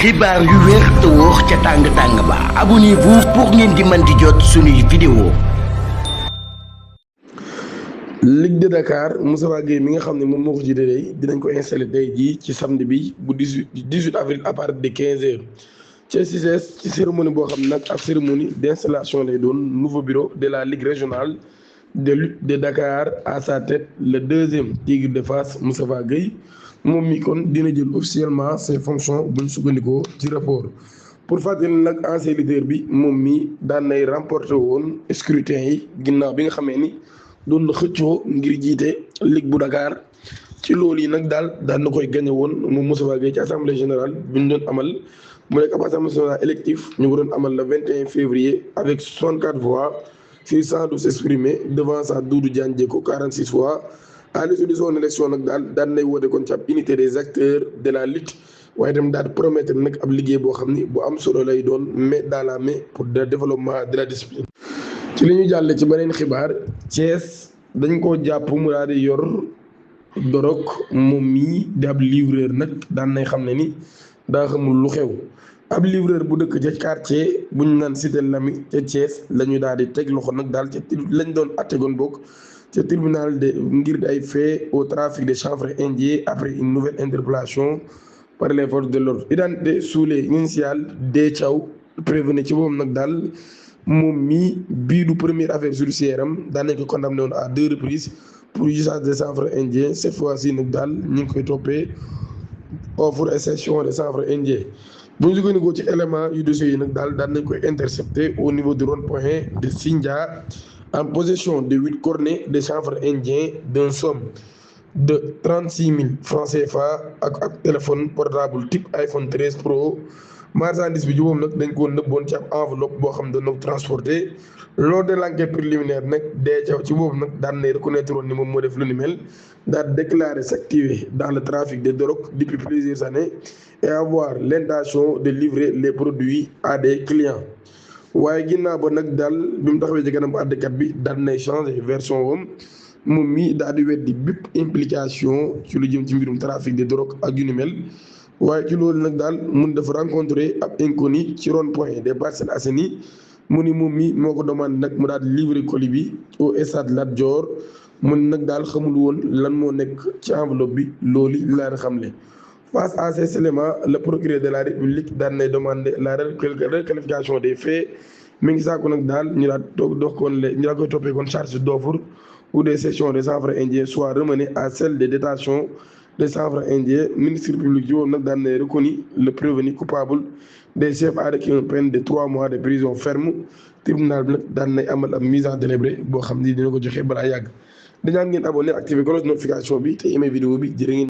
xibaar yu wér te wóor ca tàng-tàng ba abonnez-vous pour ngeen di mën di jot suñuy vidéo. Ligue de Dakar Moustapha Gueye mi nga xam ne moom moo ko jiite tey dinañ ko installé tey jii ci samedi bi bu 18 avril à partir de 15h ca CICES ci cérémonie boo xam ne nag ab cérémonie d' installation lay doon nouveau bureau de la Ligue régionale de lutte de Dakar à sa tête le deuxième Tigre de Fass Moustapha Gueye moom mi kon dina jël officiellement ses fonctions bu ñu sukkandikoo ci rapport. pour fàttali nag ancien leader bi moom mi daan nay remporté woon scrutin yi ginnaaw bi nga xamee ni doon na xëccoo ngir jiite Ligue bu Dakar ci loolu yi nag daan na koy gagné woon moom Moustapha Gueye ci assemblée générale bi ñu doon amal mu nekk ab assemblée générale électif ñu ko doon amal le 21 février avec 64 voix sur 112 exprimés devant sa Doudou Diagne Diécko 46 voix. à l'issue de son élection nag daan nay woote kon ci ab unité des acteurs de la lutte waaye itam daal di promettre nag ab liggéey boo xam ni bu am solo lay doon main dans la main pour le développement de la discipline. ci li ñu jàlle ci beneen xibaar Thiès dañ koo jàpp mu daal di yor dorog moom mii di ab livreur nag daan nay xam ne ni daa xamul lu xew ab livreur bu dëkk ca quartier bu ñu naan Cité Lamy ca Thiès la ñu daal di teg loxo nag daal ca lañ doon attegoon bokk ca tribunal de ngir ay fait au trafic de chanvre indien après une nouvelle interpellation par les forces de l'ordre identité sous les initiales D Thiaw prévenu ci boobu nag daal moom mii bii du première affaire judiciaire am daan nañ ko condamné woon à 2 reprises pour usage de chanvre indien cette fois-ci nag daal ñu ngi koy toppee offre et cession de chanvre indien bu ñu sukkandikoo ci élément yu dossier yi nag daan nañ koy intercepté au niveau du rond-point de Sindia en possession de 8 cornets de chanvre indien d'une somme de 36 000 francs CFA ak téléphone portable type iPhone 13 Pro marchandise bi ci boobu nag dañ ko nëbboon ci ab enveloppe boo xam ne doon na ko transporté lors de l' enquête préliminaire nag dee ca ci boobu nag daan nay reconnaître woon ni moom moo def lu ni mel daal déclaré s'activer dans le trafic de drogue depuis plusieurs années et avoir l'intention de livrer les produits à des clients. waaye ginnaaw ba nag daal bi mu taxawee ci kanam àddekat bi daan nay changé version wam moom mi daal di weddi bépp implication ci lu jëm ci mbirum trafic de drogue ak yu ni mel waaye ci loolu nag daal mun dafa rencontré ab inconnu ci rond-point des Parcelles Assainies mu ni moom mi moo ko demandé nag mu daal di livrer colis bi au stade Lat Dior mun nag daal xamul woon lan moo nekk ci enveloppe bi loolu laa xamle. Face à ces éléments le procureur de la République daan nay demandé la requalification des faits mi ngi saako nag daal ñu daal dox koon ñu daal koy toppee kon charge d'offre ou des cessions de chanvre indien soit ramenées à celle de détention de chanvre indien ministre public ji woon nag daan nay reconnu le prévenu coupable des chefs avec une peine de 3 mois de prison ferme tribunal bi nag daan nay amal ab mise en délibéré boo xam ni dina ko joxe balaa yàgg dañaan ngeen abonné activé cloche notification bi te aimé vidéo bi jërë ngeen